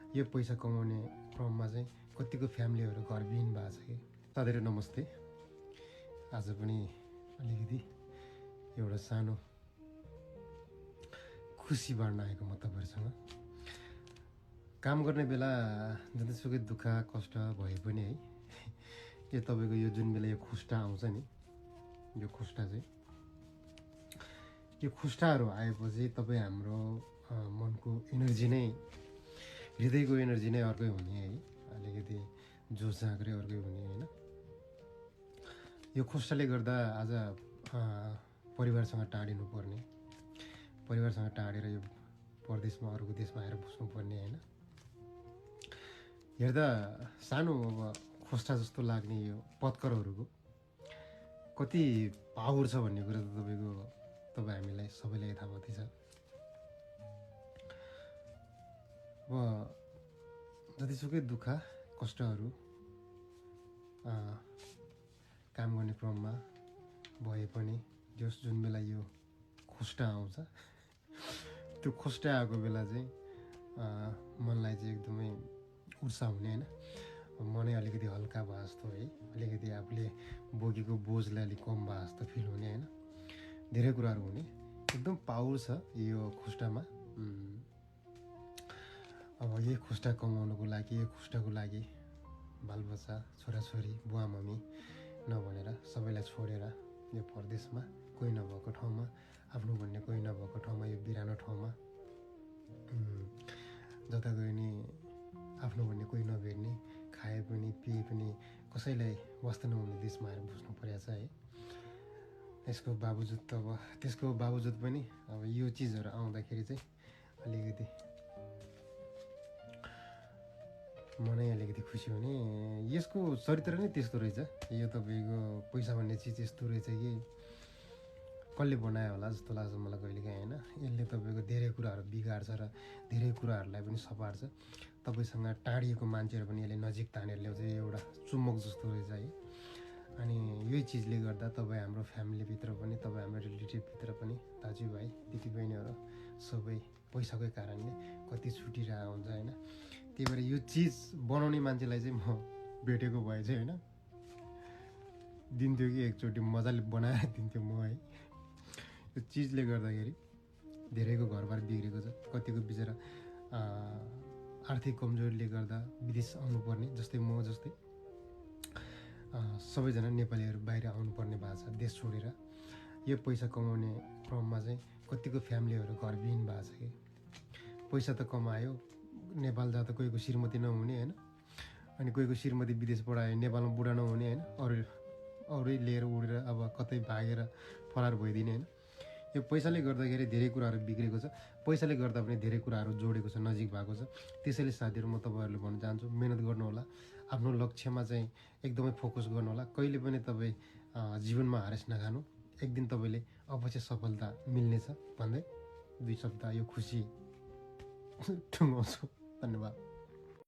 यो पैसा कमाउने क्रममा चाहिँ कतिको फ्यामिलीहरू घरविहीन भएको छ कि। साथीहरू नमस्ते। आज पनि अलिकति एउटा सानो खुसी बाँड्न आएको म तपाईँहरूसँग। काम गर्ने बेला जतिसुकै दुःख कष्ट भए पनि है, यो तपाईँको यो जुन बेला यो खुस्टा आउँछ नि, यो खुस्टा चाहिँ यो खुस्टाहरू आएपछि तपाईँ हाम्रो मनको एनर्जी नै, हृदयको एनर्जी नै अर्कै हुने है, अलिकति जोस जाँक्रै अर्कै हुने होइन। यो खुस्टाले गर्दा आज परिवारसँग टाढिनु पर्ने, परिवारसँग टाढेर यो परदेशमा अर्को देशमा आएर बस्नुपर्ने होइन। हेर्दा सानो अब खुस्टा जस्तो लाग्ने यो पत्करहरूको कति पावर छ भन्ने कुरा त तपाईँ हामीलाई सबैलाई थाहा छ। अब जतिसुकै दुःख कष्टहरू काम गर्ने क्रममा भए पनि जुन बेला यो खुस्टा आउँछ, त्यो खुस्टा आएको बेला चाहिँ मनलाई चाहिँ एकदमै उत्साह हुने होइन। मनै अलिकति हल्का भए जस्तो है, अलिकति आफूले बोकेको बोझलाई अलिक कम भए जस्तो फिल हुने होइन। धेरै कुराहरू हुने, एकदम पावर छ यो खुस्टामा। अब यही खुस्टा कमाउनुको लागि, यो खुस्टाको लागि बालबच्चा छोराछोरी बुवा मम्मी नभनेर सबैलाई छोडेर यो परदेशमा कोही नभएको ठाउँमा, आफ्नो भन्ने कोही नभएको ठाउँमा, यो बिरानो ठाउँमा जता गए नि आफ्नो भन्ने कोही नभेट्ने, खाए पनि पिए पनि कसैलाई वास्ता नहुने देशमा आएर बस्नु परेको छ है। त्यसको बावजुद पनि अब यो चिजहरू आउँदाखेरि चाहिँ अलिकति मनै अलिकति खुसी हुने। यसको चरित्र नै त्यस्तो रहेछ। यो तपाईँको पैसा भन्ने चिज यस्तो रहेछ कि कसले बनायो होला जस्तो लाग्छ मलाई कहिलेकाहीँ होइन। यसले तपाईँको धेरै कुराहरू बिगार्छ र धेरै कुराहरूलाई पनि सपार्छ। तपाईँसँग टाढिएको मान्छेहरू पनि यसले नजिक तानेर ल्याउँछ। एउटा चुम्बक जस्तो रहेछ है। अनि यही चिजले गर्दा तपाईँ हाम्रो फ्यामिलीभित्र पनि, तपाईँ हाम्रो रिलेटिभभित्र पनि दाजुभाइ दिदीबहिनीहरू सबै पैसाकै कारणले कति छुटिरहेको हुन्छ होइन। त्यही भएर यो चिज बनाउने मान्छेलाई चाहिँ म भेटेको भए चाहिँ होइन दिन्थ्यो कि एकचोटि मजाले बनाएर दिन्थ्यो म है। यो चिजले गर्दाखेरि धेरैको घरबार बिग्रेको छ। कतिको बिचरा आर्थिक कमजोरीले गर्दा विदेश आउनुपर्ने, जस्तै म जस्तै सबैजना नेपालीहरू बाहिर आउनुपर्ने भएको छ देश छोडेर। यो पैसा कमाउने क्रममा चाहिँ कतिको फ्यामिलीहरू घरविहीन भएको छ कि। पैसा त कमायो, नेपाल जाँदा कोहीको श्रीमती नहुने होइन, अनि कोहीको श्रीमती विदेशबाट आयो नेपालमा बुढा नहुने होइन, अरू लिएर उडेर अब कतै भागेर फरार भइदिने होइन। यो पैसाले गर्दाखेरि धेरै कुराहरू बिग्रेको छ। पैसाले गर्दा पनि धेरै कुराहरू जोडेको छ, नजिक भएको छ। त्यसैले साथीहरू म तपाईँहरूले भन्न चाहन्छु, मेहनत गर्नुहोला, आफ्नो लक्ष्यमा चाहिँ एकदमै फोकस गर्नुहोला। कहिले पनि तपाईँ जीवनमा हारेस नखानु, एक दिन तपाईँले अवश्य सफलता मिल्नेछ भन्दै 2 शब्द यो खुसी टुङ्गाउँछु। धन्यवाद।